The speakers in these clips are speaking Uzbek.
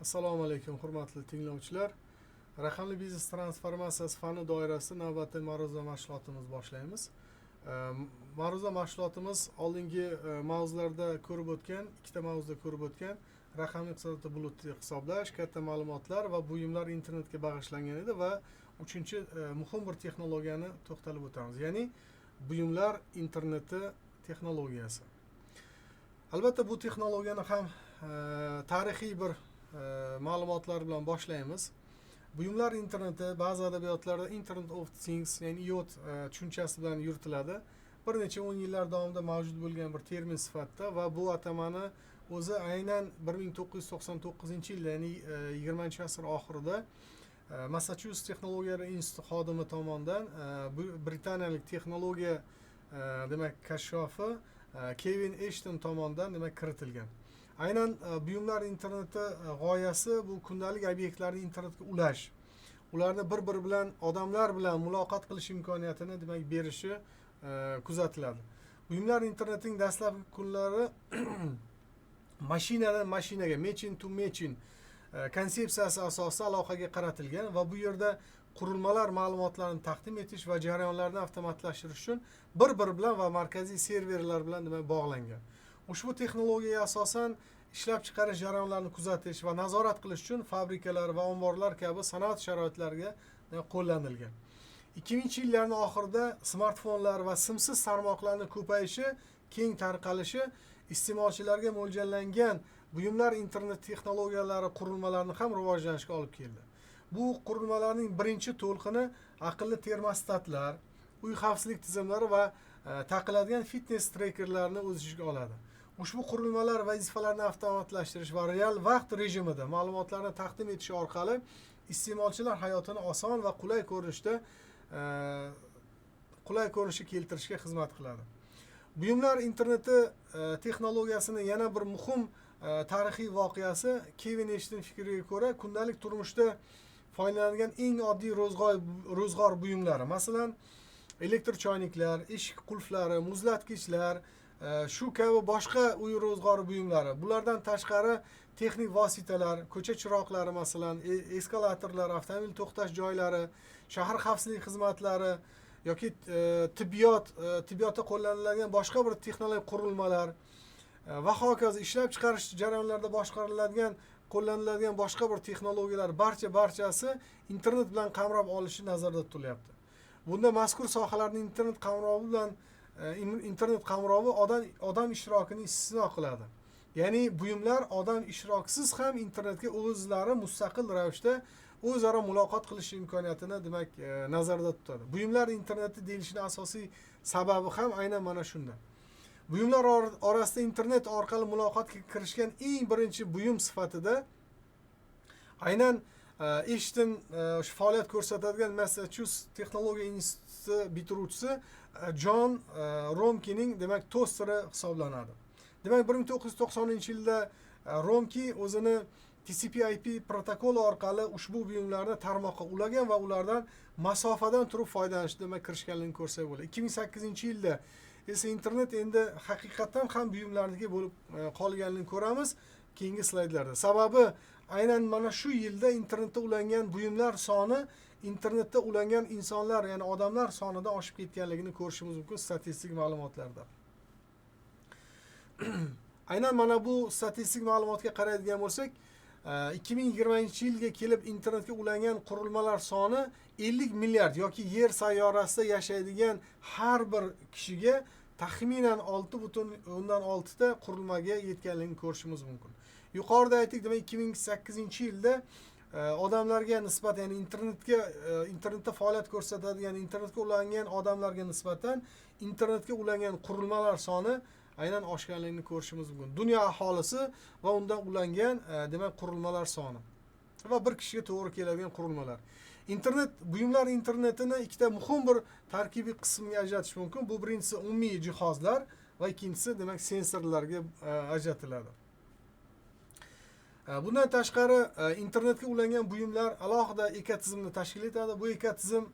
Assalomu alaykum, hurmatli tinglovchilar. Raqamli biznes transformatsiyasi fani doirasida navbatdagi ma'ruza mashg'ulotimizni boshlaymiz. Ma'ruza mashg'ulotimiz oldingi mavzularda ko'rib o'tgan, ikkita mavzuda ko'rib o'tgan raqamli iqtisodiyotda bulutli hisoblash, katta ma'lumotlar va buyumlar internetga bag'ishlangan edi va uchinchi muhim bir texnologiyani to'xtalib o'tamiz, ya'ni buyumlar interneti texnologiyasi. Albatta, bu texnologiyani ham tarixiy bir ma'lumotlar bilan boshlaymiz. Buyumlar interneti ba'zi adabiyotlarda Internet of Things, ya'ni IoT tushunchasi bilan yuritiladi. Bir necha 10 yillar davomida mavjud bo'lgan bir termin sifatida va bu atamani o'zi aynan 1999-yilda, ya'ni 20-asr oxirida Massachusets texnologiyalar instituti xodimi tomonidan bu britaniyalik texnologiya demak, kashshofi Kevin Eshton tomonidan, demak, kiritilgan. Aynan buyumlar interneti g'oyasi bu kundalik obyektlarni internetga ulash, ularni bir biri bilan, odamlar bilan muloqot qilish imkoniyatini, demak, berishi kuzatiladi. Buyumlar internetining dastlabki kunlari mashinadan mashinaga, machine to machine konsepsiyasi asosida aloqaga qaratilgan va bu yerda qurilmalar ma'lumotlarni taqdim etish va jarayonlarni avtomatlashtirish uchun bir biri bilan va markaziy serverlar bilan, demak, bog'langan. Ushbu texnologiyaga asosan ishlab chiqarish jarayonlarini kuzatish va nazorat qilish uchun fabrikalar va omborlar kabi sanoat sharoitlariga, demak, qo'llanilgan. 2000-yillarni oxirida smartfonlar va simsiz tarmoqlarni ko'payishi, keng tarqalishi iste'molchilarga mo'ljallangan buyumlar internet texnologiyalari qurilmalarini ham rivojlanishga olib keldi. Bu qurilmalarning birinchi to'lqini aqlli termostatlar, uy xavfsizlik tizimlari va taqiladigan fitness trekerlarni o'z ichiga oladi. Ushbu qurilmalar vazifalarni avtomatlashtirish va real vaqt rejimida ma'lumotlarni taqdim etish orqali iste'molchilar hayotini oson va qulay ko'rinishga keltirishga xizmat qiladi. Buyumlar interneti texnologiyasini yana bir muhim tarixiy voqeasi, Kevin Eshton fikriga ko'ra, kundalik turmushda foydalanilgan eng oddiy ro'zg'or buyumlari, masalan, elektr choyniklar, eshik qulflari, muzlatgichlar, shu kabi boshqa uy ro'zg'ori buyumlari, bulardan tashqari texnik vositalar, ko'cha chiroqlari, masalan, eskalatorlar, avtomobil to'xtash joylari, shahar xavfsizlik xizmatlari yoki tibbiyotda qo'llaniladigan boshqa bir texnologik qurilmalar va hokazo ishlab chiqarish jarayonlarida boshqariladigan, qo'llaniladigan boshqa bir texnologiyalar, barchasi internet bilan qamrab olishi nazarda tutilyapti. Bunda mazkur sohalarni internet qamrovi bilan internet qamrovi odam ishtirokini istisno qiladi, ya'ni buyumlar odam ishtirokisiz ham internetga o'zlari mustaqil ravishda o'zaro muloqot qilish imkoniyatini, demak, nazarda tutadi. Buyumlar interneti deyilishini asosiy sababi ham aynan mana shunda. Buyumlar orasida internet orqali muloqotga kirishgan eng birinchi buyum sifatida aynan Eshton shu faoliyat ko'rsatadigan Massachusets texnologiya instituti bitiruvchisi Jon Romkining, demak, tosteri hisoblanadi. Demak, 1990-yilda Romki o'zini TCP/IP protokoli orqali ushbu buyumlarni tarmoqqa ulagan va ulardan masofadan turib foydalanishni, demak, kirishganligini ko'rsak bo'ladi. 2008-yilda esa internet endi haqiqatdan ham buyumlarniki bo'lib qolganligini ko'ramiz keyingi slaydlarda. Sababi aynan mana shu yilda internetda ulangan buyumlar soni internetda ulangan insonlar, ya'ni odamlar sonidan oshib ketganligini ko'rishimiz mumkin statistik ma'lumotlarda. Aynan mana bu statistik ma'lumotga qaraydigan bo'lsak, 2020-yilga kelib internetga ulangan qurilmalar soni 50 milliard yoki Yer sayyorasida yashaydigan har bir kishiga taxminan 6,6 ta qurilmaga yetganligini ko'rishimiz mumkin. Yuqorida aytdik, demak, 2008-yilda odamlarga nisbatan, ya'ni internetda faoliyat ko'rsatadigan, internetga ulangan odamlarga nisbatan internetga ulangan qurilmalar soni aynan oshganligini ko'rishimiz mumkin. Dunyo aholisi va undan ulangan demak, qurilmalar soni va bir kishiga to'g'ri keladigan qurilmalar. Internet buyumlar internetini ikkita muhim bir tarkibiy qismga ajratish mumkin. Bu birinchisi umumiy jihozlar va ikkinchisi, demak, sensorlarga ajratiladi. Bundan tashqari internetga ulangan buyumlar alohida ekotizimni tashkil etadi. Bu ekotizim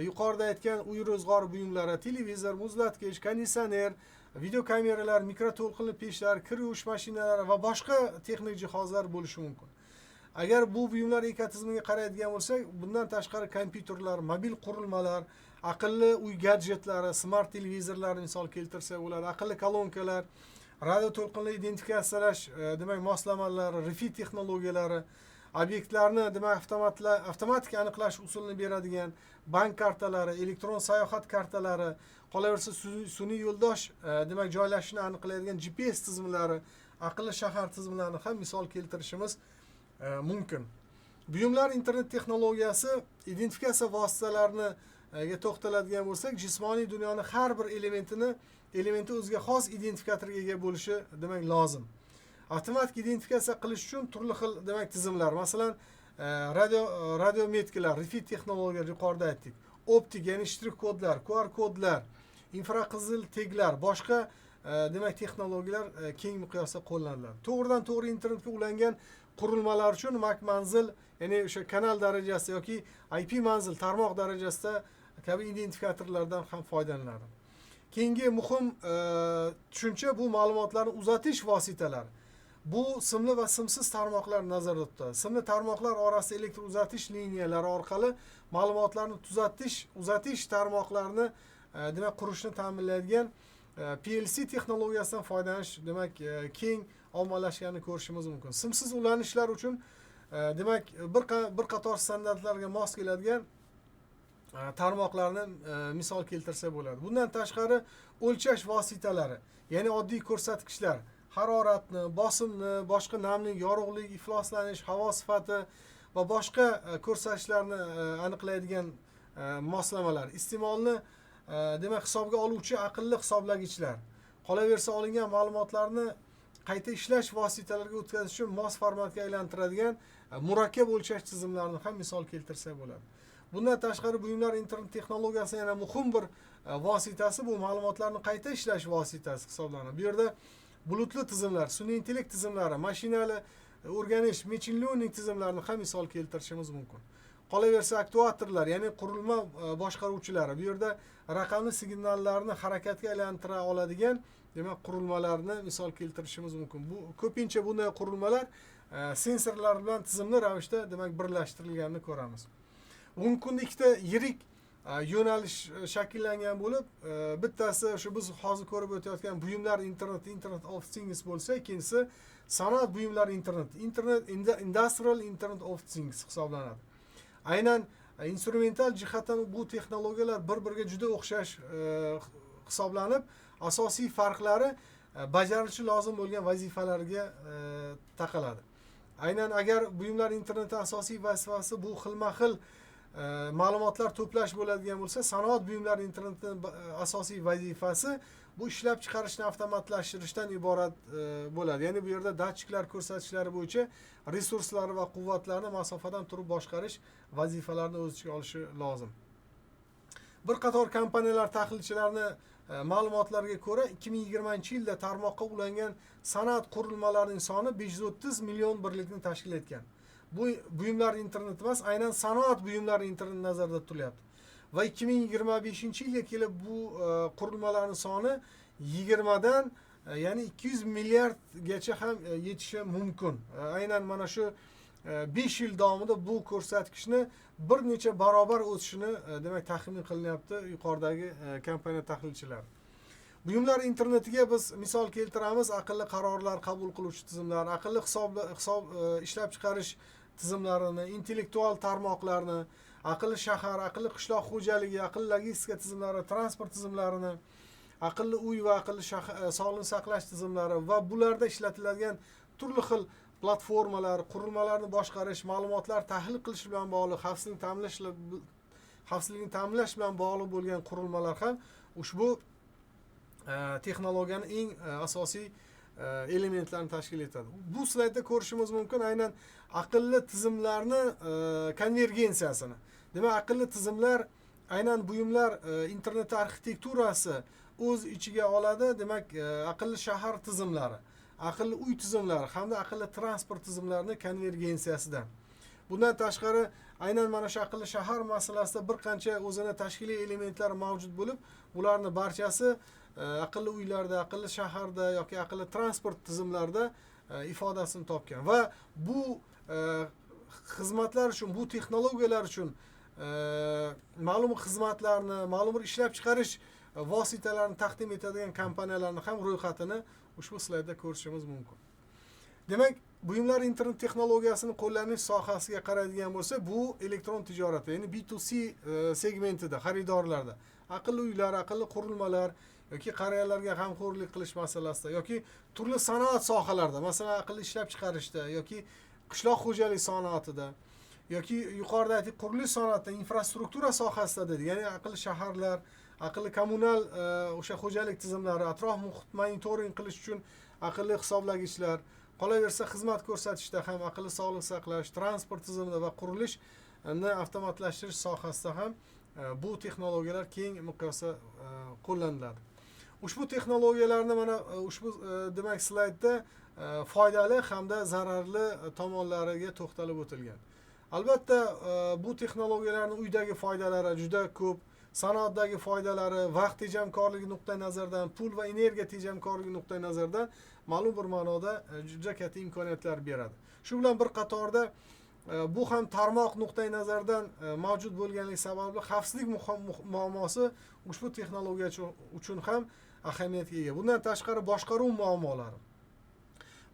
yuqorida aytgan uy ro'zg'or buyumlari: televizor, muzlatgich, konditsioner, videokameralar, mikroto'lqinli pechlar, kir yuvish mashinalari va boshqa texnik jihozlar bo'lishi mumkin. Agar bu buyumlar ekotizmiga qaraydigan bo'lsak, bundan tashqari kompyuterlar, mobil qurilmalar, aqlli uy gadjetlari, smart televizorlarni misol keltirsak bo'ladi, aqlli kolonkalar, radio to'lqinli identifikatsiyalash demak moslamalari, RFID texnologiyalari, obyektlarni demak avtomatik aniqlash usulini beradigan bank kartalari, elektron sayohat kartalari, qolaversa sun'iy yo'ldosh demak joylashishini aniqlaydigan GPS tizimlari, aqlli shahar tizimlarini ham misol keltirishimiz mumkin. Buyumlar internet texnologiyasi identifikatsiya vositalarini to'xtaladigan bo'lsak, jismoniy dunyoni har bir elementi o'ziga xos identifikatorga ega bo'lishi demak lozim. Avtomatik identifikatsiya qilish uchun turli xil demak tizimlar, masalan, радиометка lar, RFID texnologiyalari yuqorida aytdik, optik, ya'ni shtrix kodlar, QR kodlar, infraqizil teglar, boshqa demak texnologiyalar keng miqyosda qo'llaniladi. To'g'ridan to'g'ri internetga ulangan qurilmalar uchun MAC manzil, ya'ni o'sha kanal darajasida yoki IP manzil tarmoq darajasida kabi identifikatorlardan ham foydalaniladi. Keyingi muhim tushuncha bu ma'lumotlarni uzatish vositalari. Bu simli va simsiz tarmoqlar nazarda tutadi. Simli tarmoqlar orasida elektr uzatish liniyalari orqali ma'lumotlarni uzatish tarmoqlarini demak qurishni ta'minlaydigan PLC texnologiyasidan foydalanish demak keng ommalashganini ko'rishimiz mumkin. Simsiz ulanishlar uchun demak bir qator standartlarga mos keladigan tarmoqlarni misol keltirsa bo'ladi. Bundan tashqari o'lchash vositalari, ya'ni oddiy ko'rsatkichlar, haroratni, bosimni, boshqa namlik, yorug'lik, ifloslanish, havo sifati va boshqa ko'rsatkichlarni aniqlaydigan moslamalar, iste'molni demak hisobga oluvchi aqlli hisoblagichlar, qolaversa olingan ma'lumotlarni qayta ishlash vositalariga o'tkazish uchun mos formatga aylantiradigan murakkab o'lchash tizimlarini ham misol keltirsak bo'ladi. Bundan tashqari buyumlar internet texnologiyasi yana muhim bir vositasi bu ma'lumotlarni qayta ishlash vositasi hisoblanadi. Bu yerda bulutli tizimlar, sun'iy intellekt tizimlari, mashinali o'rganish, machine learning tizimlarini ham misol keltirishimiz mumkin. Qolaversa aktuatorlar, ya'ni qurilma boshqaruvchilari, bu yerda raqamli signallarni harakatga aylantira oladigan demak qurilmalarni misol keltirishimiz mumkin. Bu ko'pincha bunday qurilmalar sensorlar bilan tizimli ravishda demak birlashtirilganini ko'ramiz. Bugungi kunda ikkita yirik yo'nalish shakllangan bo'lib, bittasi shu biz hozir ko'rib o'tayotgan buyumlar interneti, Internet of Things bo'lsa, ikkinchisi sanoat buyumlari interneti, Industrial Internet of Things hisoblanadi. Aynan instrumental jihatdan bu texnologiyalar bir-biriga juda o'xshash hisoblanib, asosiy farqlari bajarilishi lozim bo'lgan vazifalarga taqaladi. Aynan agar buyumlar interneti asosiy vazifasi bu xilma-xil ma'lumotlar to'plash bo'ladigan bo'lsa, sanoat buyumlari internetining asosiy vazifasi bu ishlab chiqarishni avtomatlashtirishdan iborat bo'ladi. Ya'ni bu yerda datchiklar ko'rsatishlari bo'yicha resurslar va quvvatlarni masofadan turib boshqarish vazifalarini o'z ichiga olishi lozim. Bir qator kompaniyalar tahlilchilarini ma'lumotlariga ko'ra 2020-yilda tarmoqqa ulangan sanoat qurilmalarining soni 530 million birlikni tashkil etgan. Bu buyumlar interneti emas, aynan sanoat buyumlari interneti nazarda tutilyapti. Va 2025-yilga kelib bu qurilmalarning soni 20 dan ya'ni 200 milliardgacha ham yetishi mumkin. Aynan mana shu 5 yil davomida bu ko'rsatkichni bir necha barobar o'sishini demak taxmin qilinyapti yuqoridagi kompaniya tahlilchilari. Buyumlar internetiga biz misol keltiramiz: aqlli qarorlar qabul qiluvchi tizimlar, aqlli hisob ishlab chiqarish tizimlarini, intellektual tarmoqlarni, aqlli shahar, aqlli qishloq xo'jaligi, aqlli logistika tizimlari, transport tizimlarini, aqlli uy va aqlli sog'liqni saqlash tizimlari va bularda ishlatiladigan turli xil platformalar, qurilmalarni boshqarish, ma'lumotlar tahlil qilish bilan bog'liq, xavfsizlikni ta'minlash bilan bog'liq bo'lgan qurilmalar ham ushbu texnologiyani eng asosiy elementlarini tashkil etadi. Bu slaydda ko'rishimiz mumkin aynan aqlli tizimlarni konvergensiyasini. Demak, aqlli tizimlar aynan buyumlar internet arxitekturasi o'z ichiga oladi. Demak, aqlli shahar tizimlari, aqlli uy tizimlari hamda aqlli transport tizimlarini konvergensiyasidan. Bundan tashqari aynan mana shu aqlli shahar masalasida bir qancha o'zini tashkiliy elementlari mavjud bo'lib, bularni barchasi aqlli uylarda, aqlli shaharda yoki aqlli transport tizimlarida ifodasini topgan va bu Xizmatlar uchun, bu texnologiyalar uchun ma'lum xizmatlarni, ma'lum bir ishlab chiqarish vositalarini taqdim etadigan kompaniyalarni ham ro'yxatini ushbu slaydda ko'rishimiz mumkin. Demak, buyumlar internet texnologiyasini qo'llanish sohasiga qaraydigan bo'lsa, bu elektron tijoratda, ya'ni B2C segmentida, xaridorlarda, aqlli uylar, aqlli qurilmalar yoki qariyalarga g'amxo'rlik qilish masalasida yoki turli sanoat sohalarida, masalan, aqlli ishlab chiqarishda yoki qishloq xo'jalik sanoatida yoki yuqorida aytdik, qurilish sanoatida, infrastruktura sohasida dedik, ya'ni aqlli shaharlar, aqlli kommunal o'sha xo'jalik tizimlari, atrof muhit monitoring qilish uchun aqlli hisoblagichlar, qolaversa, xizmat ko'rsatishda ham aqlli sog'liqni saqlash, transport tizimida va qurilishni avtomatlashtirish sohasida ham bu texnologiyalar keng miqyosda qo'llaniladi. Ushbu texnologiyalarni mana ushbu demak, slaydda foydali hamda zararli tomonlariga to'xtalib o'tilgan. Albatta, bu texnologiyalarni uydagi foydalari juda ko'p, sanoatdagi foydalari vaqt tejamkorligi nuqtai nazaridan, pul va energiya tejamkorligi nuqtai nazaridan ma'lum bir ma'noda juda katta imkoniyatlar beradi. Shu bilan bir qatorda bu ham tarmoq nuqtai nazaridan mavjud bo'lganligi sababli xavfsizlik muammosi ushbu texnologiya uchun ham ahamiyatga ega. Bundan tashqari, boshqaruv muammolari,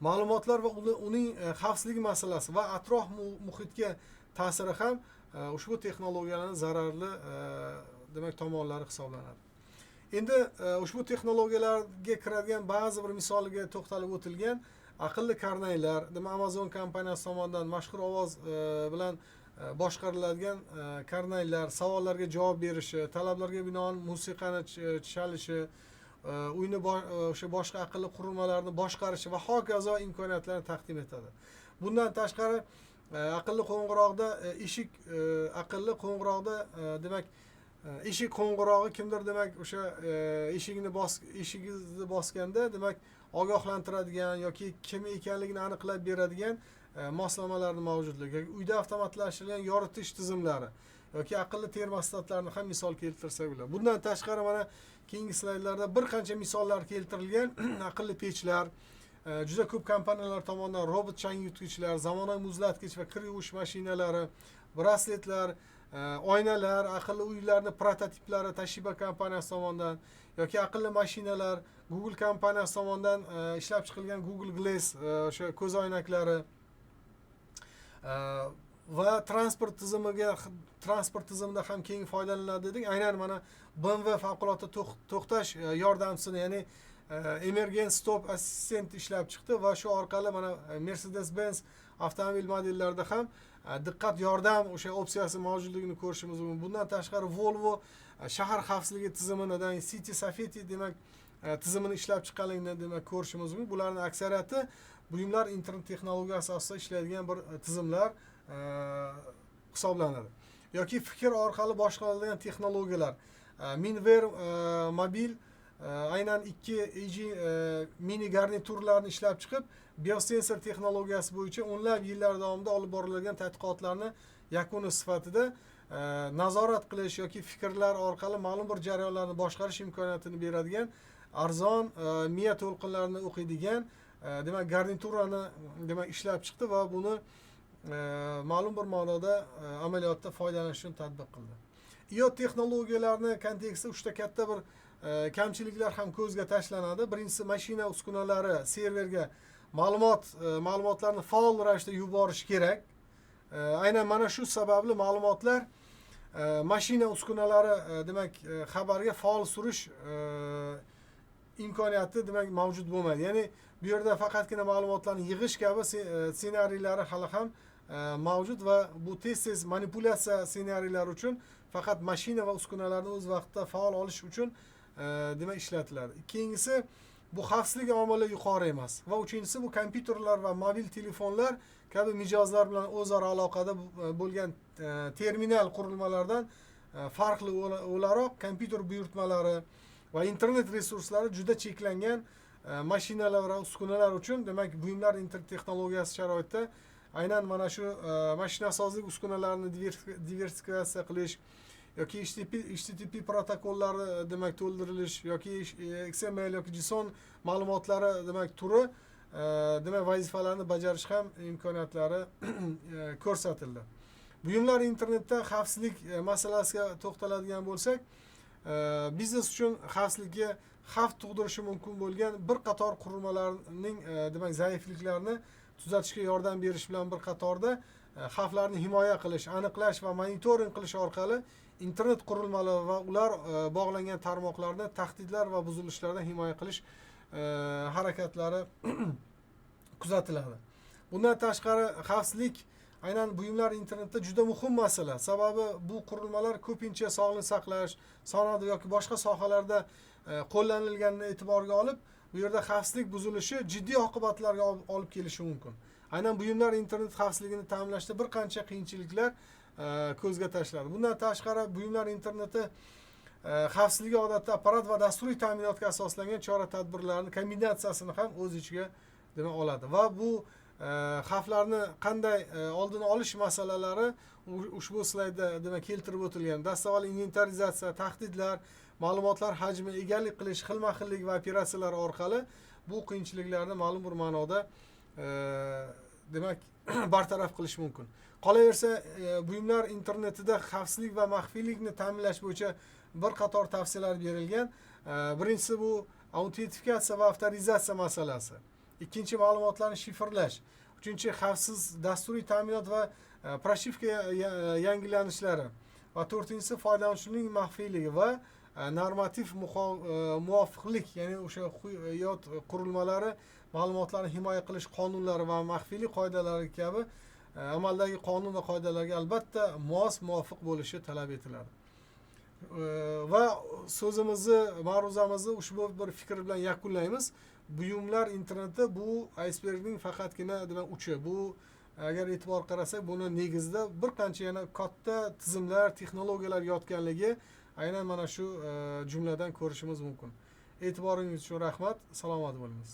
ma'lumotlar va uning xavfsizligi masalasi va atrof muhitga ta'siri ham ushbu texnologiyalarni zararli demak, tomonlari hisoblanadi. Endi ushbu texnologiyalarga kiradigan ba'zi bir misolga to'xtalib o'tilgan. Aqlli karnaylar, demak, Amazon kompaniyasi tomonidan mashhur ovoz bilan boshqariladigan karnaylar savollarga javob berishi, talablarga binoan musiqani chalishi, uyni o'sha boshqa aqlli qurilmalarni boshqarishi va hokazo imkoniyatlarni taqdim etadi. Bundan tashqari, aqlli qo'ng'iroqda eshik aqlli qo'ng'iroqda demak, eshik qo'ng'irog'i kimdir, demak, o'sha eshigini bos eshigingizni bosganda, demak, ogohlantiradigan yoki kim ekanligini aniqlab beradigan moslamalarni mavjudligi yoki uyda avtomatlashtirilgan yoritish tizimlari yoki aqlli termostatlarni ham misol keltirsak bo'ladi. Bundan tashqari, mana keyingi slaydlarda bir qancha misollar keltirilgan: aqlli pechlar, juda ko'p kompaniyalar tomonidan robot changyutgichlar, zamonaviy muzlatgich va kir yuvish mashinalari, brasletlar, oynalar, aqlli uylarni prototiplari Toshiba kompaniyasi tomonidan yoki aqlli mashinalar, Google kompaniyasi tomonidan ishlab chiqilgan Google Glass o'sha ko'zoynaklari va transport tizimida ham keng foydalaniladi dedik. Aynan mana BMW favqulodda to'xtash yordamchisini, ya'ni Emergency Stop Assistant ishlab chiqdi va shu orqali mana Mercedes Benz avtomobil modellarida ham diqqat yordam o'sha opsiyasi mavjudligini ko'rishimiz mumkin. Bundan tashqari, Volvo shahar xavfsizligi tizimini, City Safety, demak, tizimini ishlab chiqqanligini, demak, ko'rishimiz mumkin. Bularni aksariyati buyumlar internet texnologiyasi asosida ishlaydigan bir tizimlar hisoblanadi. Yoki fikr orqali boshqariladigan texnologiyalar. Minver mobil aynan ikki EEG mini garniturlarni ishlab chiqib, biosensor texnologiyasi bo'yicha o'nlab yillar davomida olib borilgan tadqiqotlarni yakuni sifatida nazorat qilish yoki fikrlar orqali ma'lum bir jarayonlarni boshqarish imkoniyatini beradigan arzon miya to'lqinlarini o'qiydigan demak, garniturani, demak, ishlab chiqdi va buni ma'lum bir ma'noda amaliyotda foydalanish uchun tatbiq qildi. IoT texnologiyalarni kontekstida uchta katta bir kamchiliklar ham ko'zga tashlanadi. Birinchisi, mashina uskunalari serverga ma'lumotlarni faol ravishda yuborish kerak. Aynan mana shu sababli ma'lumotlar mashina uskunalari demak, xabarga faol surish imkoniyati, demak, mavjud bo'lmaydi. Ya'ni bu yerda faqatgina ma'lumotlarni yig'ish kabi ssenariylari hali ham mavjud va bu tez tez manipulyatsiya ssenariylari uchun faqat mashina va uskunalarni o'z vaqtida faol olish uchun demak, ishlatiladi. Keyingisi, bu xavfsizlik omili yuqori emas va uchinchisi, bu kompyuterlar va mobil telefonlar kabi mijozlar bilan o'zaro aloqada bo'lgan terminal qurilmalardan farqli o'laroq, kompyuter buyurtmalari va internet resurslari juda cheklangan mashinalar va uskunalar uchun, demak, buyumlar internet texnologiyasi sharoitida aynan mana shu mashinasozlik uskunalarini diversifikatsiya qilish yoki HTTP protokollari demak, to'ldirilish yoki XML yoki JSON ma'lumotlari, demak, turi. demak vazifalarni bajarish ham imkoniyatlari ko'rsatildi. Buyumlar internetda xavfsizlik masalasiga to'xtaladigan bo'lsak, biznes uchun xavfsizlikka xavf tug'dirishi mumkin bo'lgan bir qator qurilmalarning demak zaifliklarini tuzatishga yordam berish bilan bir qatorda xavflarni himoya qilish, aniqlash va monitoring qilish orqali internet qurilmalari va ular bog'langan tarmoqlarni tahdidlar va buzilishlardan himoya qilish harakatlari kuzatiladi. Bundan tashqari, xavfsizlik aynan buyumlar internetda juda muhim masala, sababi bu qurilmalar ko'pincha sog'liqni saqlash, sanoat yoki boshqa sohalarda qo'llanilganini e'tiborga olib, bu yerda xavfsizlik buzilishi jiddiy oqibatlarga olib kelishi mumkin. Aynan buyumlar internet xavfsizligini ta'minlashda bir qancha qiyinchiliklar ko'zga tashlanadi. Bundan tashqari, buyumlar interneti xavfsizligi odatda apparat va dasturiy ta'minotga asoslangan chora tadbirlarni kombinatsiyasini ham o'z ichiga, demak, oladi va bu xavflarni qanday oldini olish masalalari ushbu slaydda, demak, keltirib o'tilgan. Dastavval inventarizatsiya, tahdidlar, ma'lumotlar hajmi, egalik qilish, xilma xillik va operatsiyalar orqali bu qiyinchiliklarni ma'lum bir ma'noda, demak, bartaraf qilish mumkin. Qolaversa, buyumlar internetida xavfsizlik va maxfiylikni ta'minlash bo'yicha bir qator tavsiyalar berilgan. Birinchisi bu autentifikatsiya va avtorizatsiya masalasi, ikkinchi ma'lumotlarni shifrlash, uchinchi xavfsiz dasturiy ta'minot va прошивка yangilanishlari va to'rtinchisi foydalanuvchining maxfiyligi va normativ muvofiqlik, ya'ni o'sha IoT qurilmalari ma'lumotlarni himoya qilish qonunlari va maxfiylik qoidalari kabi amaldagi qonun va qoidalarga albatta mos muvofiq bo'lishi talab etiladi. Va so'zimizni, ma'ruzamizni ushbu bir fikr bilan yakunlaymiz. Buyumlar interneti bu aysbergning faqatgina, demak, uchi. Bu agar e'tibor qarasak, buni negizida bir qancha yana katta tizimlar, texnologiyalar yotganligi aynan mana shu jumladan ko'rishimiz mumkin. E'tiboringiz uchun rahmat, salomat bo'lingiz.